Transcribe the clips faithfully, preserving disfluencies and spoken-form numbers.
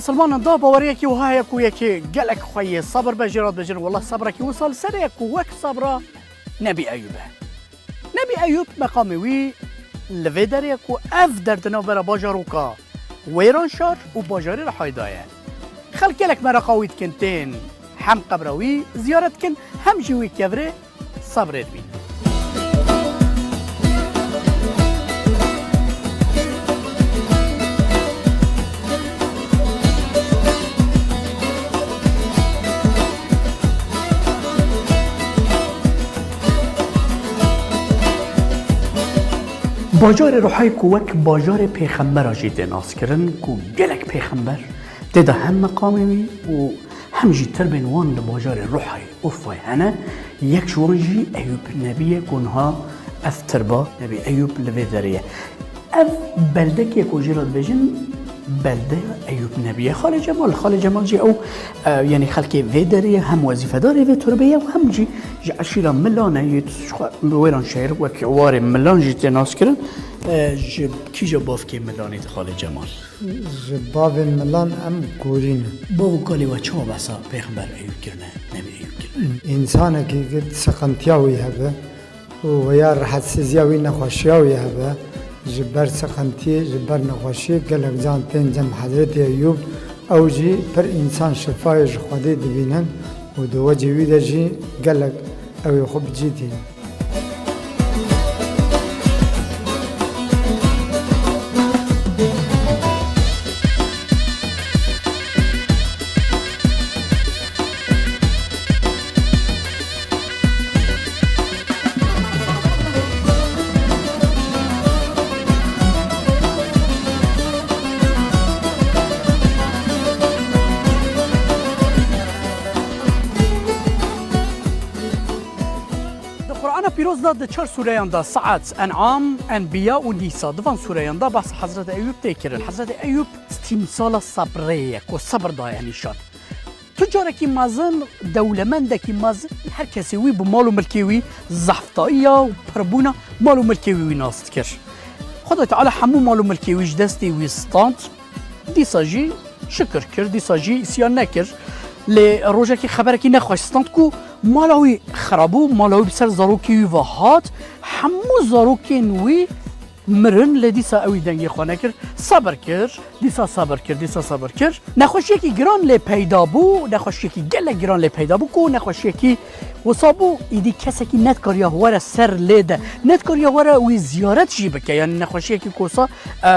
Misilmanan da baweriyekî wiha heye ku yekê gelek xwe yê sebir be, jê re dibêjin, wela sebirekî wisa li ser e ku wek sebira Nebî Eyûb e. Nebî Eyûb meqamê wî li vê derê ye ku ev der di navbera bajaroka Wêranşar û bajarê Rihayê de ye. Xelk gelek meraqa wî dikin, tên hem qebra wî ziyaret dikin, hem jî wî kevirê sebrê dibînin. Bajarê Ruhayê ku wek bajarê pêxembera jî tê naskirin, ku gelek pêxember tê de hem meqamê wî û hem jî tirbên wan li bajarê Ruhayê Urfayê hene, yek ji wan jî Eyûb Nebî ye ku niha ev tirba Nebî Eyûb li vê derê ye. Ev beldekê ku jê re dibêjin beldeya Eyûb Nebî ye. Xalê Cemal, Xalê Cemal jî ew, e, yanî xelkê vê derê ye, hem wezîfedarê vê turbê ye û hem jî ji eşîra Milan e, yê ji xwe bi Wêranşehir wek warê Milan jî tê naskirin. E, ji kîja bavkê Milanê de Xalê Cemal? Ji bavên Milan em gorî ne. Bav û kalê we çawa behsa Pêxember Eyûb kirine, Nebî Eyûb kirine? Însanekî ki siqintiya wî hebe û ya rihetsîziya wî, nexweşiya wî hebe, ji ber siqintiyê, ji ber nexweşiyê gelek can tên cem Hezretî Eyûb, ew jî pir însan şifayê ji Xwedê dibînin û di wecê wî de jî gelek ew ê xwe bi cî tînin. Di Qur'ana Pîroz de di çar sûreyan de, Sa'd, En'am, Enbiya û Nîsa, di van sûreyan de behsa Hezretî Eyûb tê kirin. Hezretî Eyûb tîmsala sebrê ye, ku sebr daye nîşan. Tu carekî mezin, dewlemendekî mezin, her kesê wî bi mal û milkê wî, zehftayiya û pirbûna mal û milkê wî wî nas dikir. Xwedê Teala hemû mal û milkê wî ji destê wî stand, dîsa jî şikir kir, dîsa jî îsyan nekir. Lê rojekî xeberekî nexweş stand ku mala wî xera bû, mala wî bi ser zarokê wî ve hat, hemû zarokên wî mirin, lê dîsa ewî dengê xwe nekir. Sebir kir, dîsa sebir kir, dîsa sebir kir. Nexweşiyekî giran lê peyda bû, nexweşiyekî gelek giran lê peyda bû, ku nexweşiyekî wisa bû, îdî kesekî nedikariya were ser lê de, nedikariya were wî ziyaret jî bike. Yanî nexweşiyekî ku wisa, e,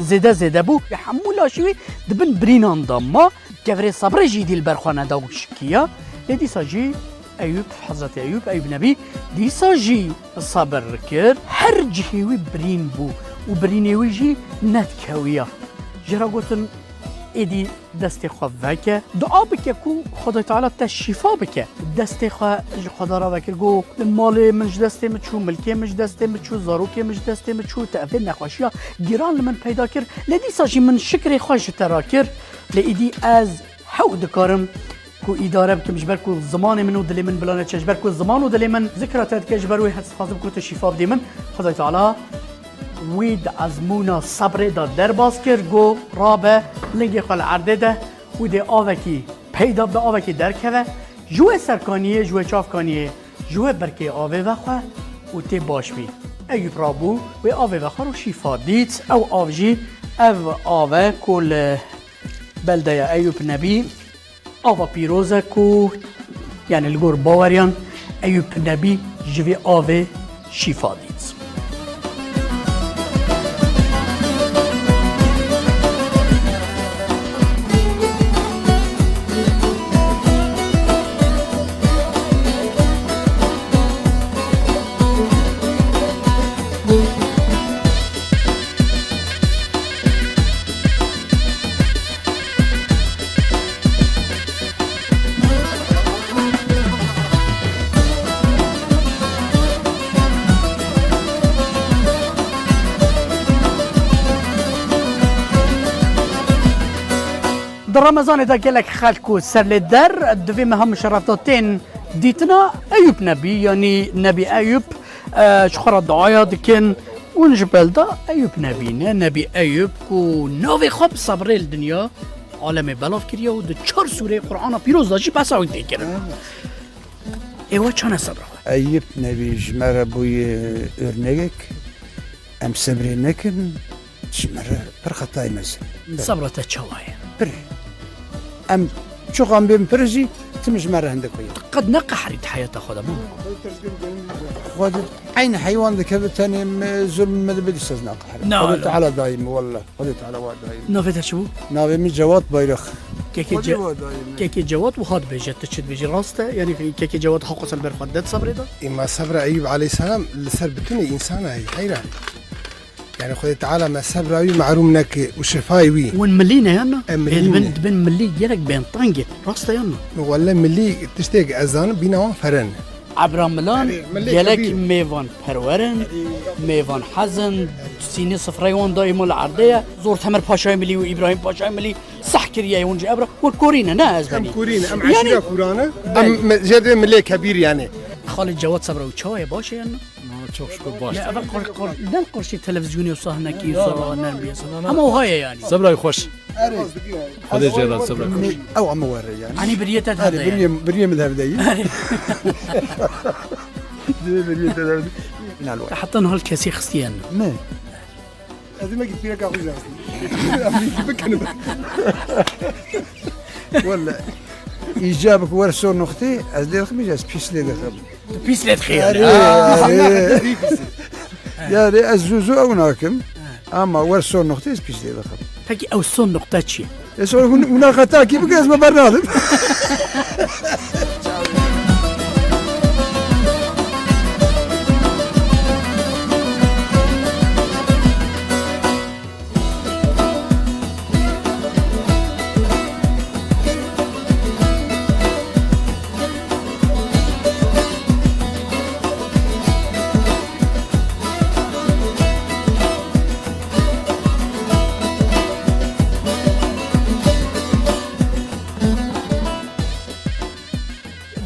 zêde zêde bû. Hemû laşê wî di bin birînan de ma. Kevirê sebrê jî dî li ber xwe neda û şikiya. Lê dîsa jî Eyûb, Hezretî Eyûb, Eyûb Nebî dîsa jî sebir kir. Her cihê wî birîn bû û birînê wî jî nedikewiya. Jê re gotin, êdî destê xwe veke, dua bike ku Xwedê Teala te şîfa bike. Destê xwe ji Xweda re vekir, got, malê min ji destê min çû, milkê min ji destê min çû, zarokê min ji destê min çû, te evê nexweşiya giran li min peyda kir. Lê dîsa jî min şikrê xwe ji te re kir. Lê êdî ez hew dikarim ku îdare bikim, ji ber ku zimanê min û dilê min bila neçe, ji ber ku ziman û dilê min zikra te dike, ji ber wê ez dixwazim ku tu şîfa bidî min. Xwedayê Teala wî di ezmûna sebrê de derbas kir, got, rabe, lingê xwe li erdê de û dê avekî peyda bibe, avekî derkeve, ji wê serkaniyê, ji wê çavkaniyê, ji wê birkê avê vexwe û tê baş bî. Eyûb rabû, wê avê vexwar û şîfa dît. Ew av jî ev av e ku li beldeya Eyûb Nebî, ava pîroz e ku, yanî li gor baweriyan, Eyûb Nebî ji vê avê şîfa dît. Di Remezanê de gelek xelk û serlêder divê meha muşerref de tên dîtina Eyûb Nebî, yanî Nebî Eyûb, e, ji xwe re duaya dikin. Hûn ji belda Eyûb Nebî ne, Nebî Eyûb ku navê xwe bi sebrê li dinya Alemê belav kiriye û di çar sûreyê Qur'ana Pîroz de jî behsa wî tê kirin. Ê we çane sebra xwe? Eyîb nebî ji me re bûye örnegek. Em sebrê nekin, ji me re pir xetayê mezin. Sebra te çawa ye? Pir. Em çoxan bên pir jî, tim ji me re hindek xwe ye. Qet neqeherî di heyata xwe de, mama? Xwe di eyn heywan dikeve tenê me zulm me dibe dîsa ez naqeherî. Na, Xwedê la. Teala dayî me, wallah. Xwedê Teala wa dayî me. Navê te çi bû? Navê min Cewat Bayrak. Kekê Xwedê Ce-, wa dayî me. Kekê Cewat wiha dibêje, tu çi dibêjî rast e? Yanî Kekê Cewat haqosa li ber xwe det sebrê de? Ê ma sebra Eyûb aleyhisselam li ser bitinê însan e, heyran. Yani Xwedê Teala me sebra wî mehrûm neke û şifayê wî. Hûn milî ne yan na? Em milî Ê, dibin, ne. Dibin milî gelek bên tengê. Rast e yan na? Welle milî tiştê ez zanim bîna wan feren. Ebra Milan Yani milî gelek kebîr. Mêvan perwer in, Erê. Mêvan hez in, sînê sifreyê wan daîma li erdê ye. Zor Temer Paşayê Milî û Îbrahîm Paşayê Milî seh kiriye hûn jî ebra. Hûn korî ne, ne ez Em benî. Korî ne, em Yani eşîra kûran e. Belê. Em me-, jê divê milê kebîr yani. Xalid Cewad sebra wî çawa ye, baş e yan na? Ma çok şükür baş. Ya, eva qor-, qor-, ne qurşî televizyonê û sahnekî û sa nerm bîye sa. Ama o haye yani. Sebra wî xweş. Erê. Xwedê Ceylan sebra xweş. Ew ama were yani. Hani biriyê te Erê, hevde yani. Biriyê, biriyê min hevde yî. Erê. Biriyê, biriyê te hevde. Nalo. Heta niha li kesî xistiyen. Ne? Ez ê me gî pîreka xwe jî nasî. Em ê bikin. Welle, îcabek wer so noqtê, ez lê dixim, ez pîs lê dixim. Tu pîs lê dixî yani. Erê, Ha. Erê. Yani ez zû zû ew nakim. Ha. Ama wer so noqtê, ez pîs lê dixim. Peki ew son noqte çi ye? E, sonra hûn, hûna xeta kî bike, ez me bernadim.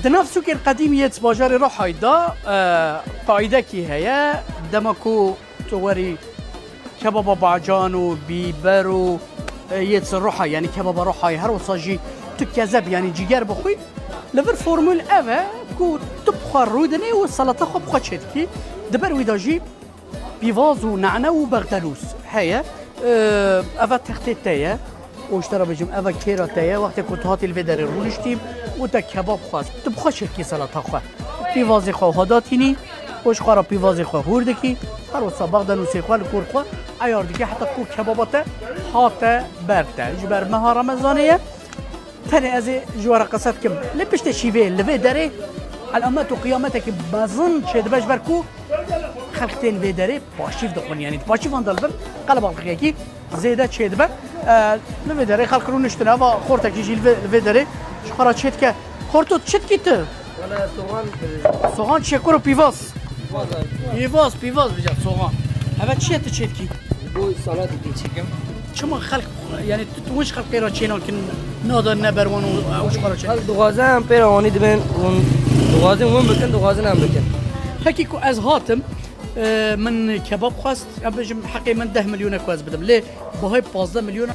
Di nav sûkên qedîm yê bajarê Rihayê de, e, qaîdekî heye. Dema ku tu werî kebaba bacan û bîber û, e, yê Rihayê, yanî kebaba Rihayê, her wisa jî tu kezeb, yanî cîger bixwî, li vir formûl ev e ku tu bi xwe rûdinê û salata xwe bi xwe çêdikî. Di ber wî de jî pîvaz û nane û bexdelûs heye. Ee, eva textê te ye. Û ji te re bêjim, eva kêra te ye. Wextê ku tu hatî li vê derê rûniştî û te kebab xwest, tu bi xwe çêdikî salata xwe. Pîvazê xwe wiha datînî û ji xwe re pîvazê xwe hûr dikî. Her wisa bexdelûsê xwe li gor xwe eyar dikî heta ku kebaba te hate ber te. Ji ber meha Remezanê ye. Tenê ez ê ji we re qise dikim. Lê piştê şîvê li vê derê elamet û qiyametekî mezin çêdibe, ji ber ku xelk tên vê derê paşîv dixwin, yanî paşîvan de li vir qelebalixiyekî zêde çêdibe. E, li vê derê xelk rûniştine, va xortekî jî li vê, li vê derê ji xwe re çêdike. Xorto, tu çi dikî tu? Wele soğan, e, Soğan, çekur û pîvaz. Pîvaz, pîvaz, pîvaz bije soğan. Eve çi ye tu çêdikî? Bo salatê çêkim. Çima xelk, yani tu, tu ji xelkê re çênakin, nadan ne ber wan û ew ji xwe re çênakin? Xelk dixwazin em pê re wanî dibin, hûn dixwazin hûn bikin, dixwazin em bikin. Pekî ku ez hatim, e, min kebab xwest, em bêjim heqê min deh milyona ku ez bidim. Lê bahayê pazdeh milyona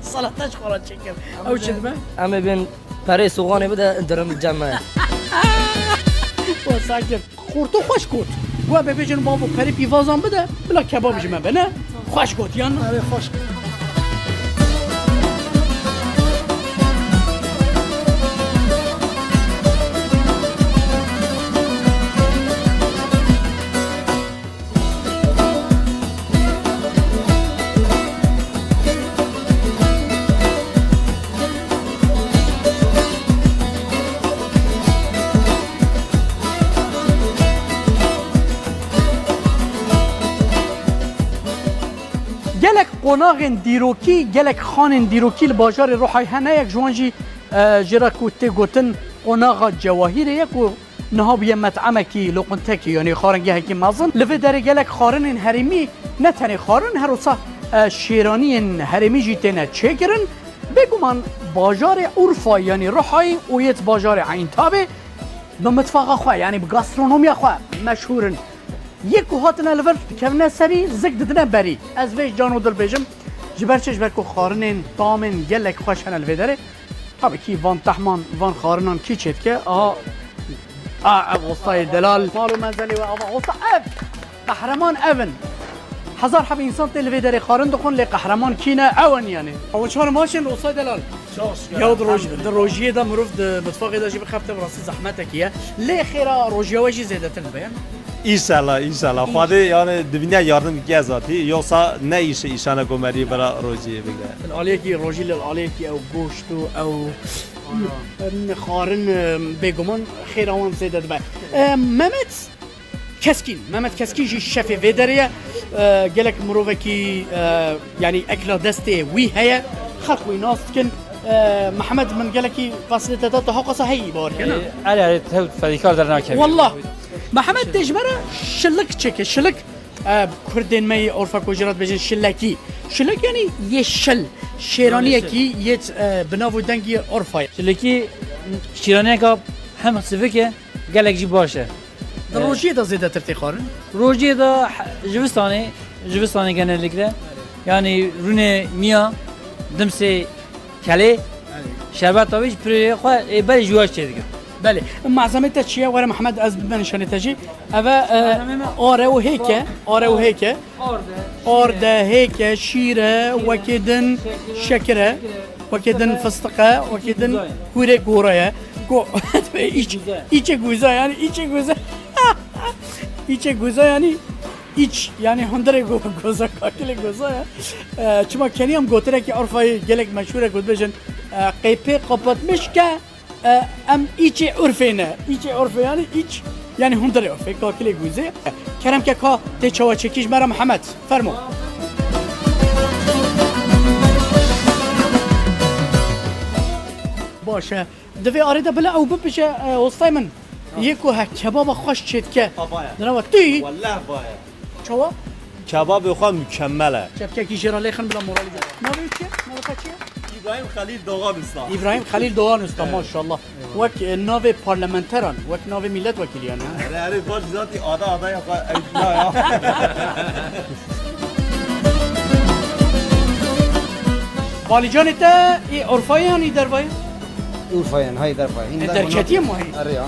salata ji xwe re çêkim. Ew çi dibe? Em ê bên perê soğanê bide, dirim cem me. Wa sakir. Xorto xweş got. Got, "Bê bêjin bavo perê pîvazan bide, bila kebab ji me be, ne?" Xweş got, yan? Erê, xweş. Gelek qonaxên dîrokî, gelek xanên dîrokî li bajarê Rihayê hene, yek ji wan jî, e, jê re ku tê gotin qonaxa Cewahîrê ye ku niha bûye met'emekî, loqintekî, yanî xaringehekî mezin. Li vê derê gelek xarinên herêmî, ne tenê xarin, her wisa, e, şêraniyên herêmî jî têne çêkirin. Bêguman bajarê Urfa, yanî Rihayê û yê bajarê Eyntabê bi mitfaxa xwe, yanî bi gastronomiya xwe meşhûr in. Yê ku hatine li vir dikevine serî, zik didine berî. Ez vê ji can û dil bêjim, Ji ber çi? Ji ber ku xwarinên tamên gelek xweş hene li vê derê. Tabii ki van tehman, van xwarinan kî çêdike? Aha. A, ev ostayê delal. Mal û menzelê we ava. Osta ev. Qehreman ev in. Hezar heb însan tê li vê derê xwarin dixwin, lê qehreman kî ne? Ew in yani. Ew çar maşên ostayê delal. Çok şükür. Ya di roj-, di rojiyê de mirov di mitfaqê de jî bixebite, bi rastî zehmetekî ye. Lê xêra rojiya we jî zêdetir dibe yani. İnşallah, inşallah. Xwedê yani di vînî yardım dike zatî. Yoksa ne iş, işane komerî bira rojiyê bigre. Li aliyekî rojî, li aliyekî ew goşt û ew, em, xwarin, em, bêguman xêra wan zêde dibe. Em, Mehmet Keskîn, Mehmet Keskîn jî şefê vê derê ye. E, gelek mirovekî, e, yani ekla destê wî heye. Xelk wî nas dikin. E, Mihemed, min gelekî fesilê te da, tu hewqasa heyî, bawer kene? E, erê, erê, tew fedîkar dernakevî. Wallah. Mihemed tê ji me re şilik çêke, şilik. E, Kurdên me yê orfa ku jê re dibêjin şilekî. Şilek yani yê şil, şêraniyekî yê, e, bi nav û dengî orfa ye. Şilekî şîraniyeka hem sivik e, gelek jî baş e. Di rojiyê de zêdetir tê xwarin? Rojiyê de he-, jivistanê, jivistanê genellikle. Yani rûnê miya, dimsê kelê, şerbeta wî jî pirê xwe, ê, berê ji wî çêdikin. Belê. Malzemê te çi ye? Were Mihemed, ez bime nîşanê te jî. Eve, e, malzemê me are û hêk e. Are û hêk e. Arde, şîr e. Arde, hêk e, şîr e, wekî din şekir e. Şekir e. Wekî din fistiq e, wekî din hûrê gora ye. Go-, îç, îçê guza yani, îçê guza. Îçê guza yani, îç yani hundirê go-, goza, kakilê goza ye. E, çima kenî em gotirekî orfayê gelek meşhûr e, ku dibêjin, e, qêpê kapatmiş ke, e, em îçê urfê ne. Îçê urfê yani îç, yani hundirê urfê, kakilê guzê. Kerem ke ka tê çawa çêkî ji me re Mihemed. Fermo. Baş e. Di vê arê de bila ew bibije, e, ostay min. Yê ku he kebaba xweş çêdike. Ava ye. Di nava tu yî. Wallah va ye. Çawa? Kebabê xwe mükemmel e. Çepkekî jê re lêxin bila moralî be. Navê wî çi ye? Navê te çi ye? İbrahim Halil Doğan Usta. İbrahim Halil Doğan Usta, evet. Maşallah. Eyvallah. Wek, e, navê parlamenteran, wek navê milletvekiliyan ya. Erê, erê, baş zatî ada, ada ya, ew ya. Balîcanê te ê Urfayê yan ê dervayê? Urfayê, hay dervayê. E, derketiyê mi hay? Erê ya. Aa,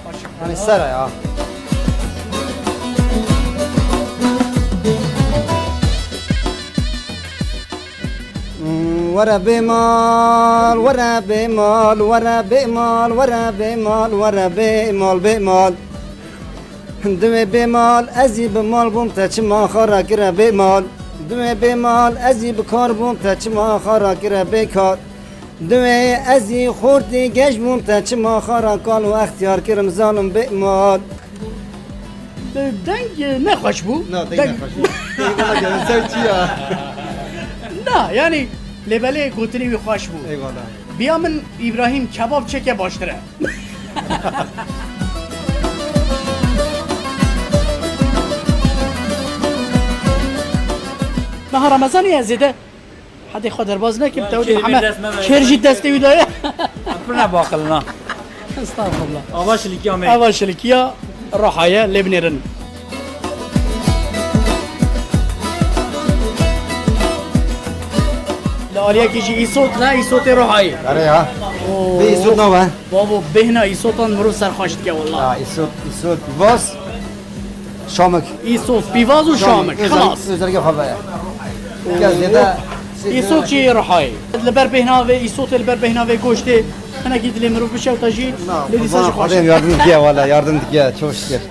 xweşik. Yanî ser e ya. Were bê mal, were bê mal, were bê mal, were bê mal, were bê mal, bê mal. Divê bê mal, ez ê bi mal bûm, te çima xwe rakire bê mal. Divê bê mal, ez ê bi kar bûm, te çima xwe rakire bê kar. Divê ez ê xortê geş bûm, te çima xwe ra kal û extiyar kirim zalim bê mal. Deng, e, ne xweş bû. Na, deng ne xweş bû. Eyvallah, gelin sen çi ya? Na, yani, lê belê gotinê wî xweş bû. Eyvallah. Biya min Îbrahîm kebab çêke baştir e. Meha Remezanê ye zêde. Hedê xwe derbaz nekin, te wî Mihemed kêr jî destê wî daye. Pir ne baqil na. Estağfurullah. Ava şilikiya me. Ava şilikiya roha ye, lê binêrin. Li aliyekî jî îsot ne, îsotê roha ye. Erê ya. Oo. Bê îsot nava. Babo, bêhna îsotan mirov serxweş dike wallah. Ya, îsot, îsot, pîvaz, şamik. Îsot, pîvaz û şamik, xilas. Özellikle xwe veye. Gel zêde. Îsot jî roha ye. Li ber bêhna vê îsotê, li ber bêhna vê goştê, hinekî dilê mirov bişewta jî, lê dîsa jî xweş e. Yardım dike, wala yardım dike, çok şükür.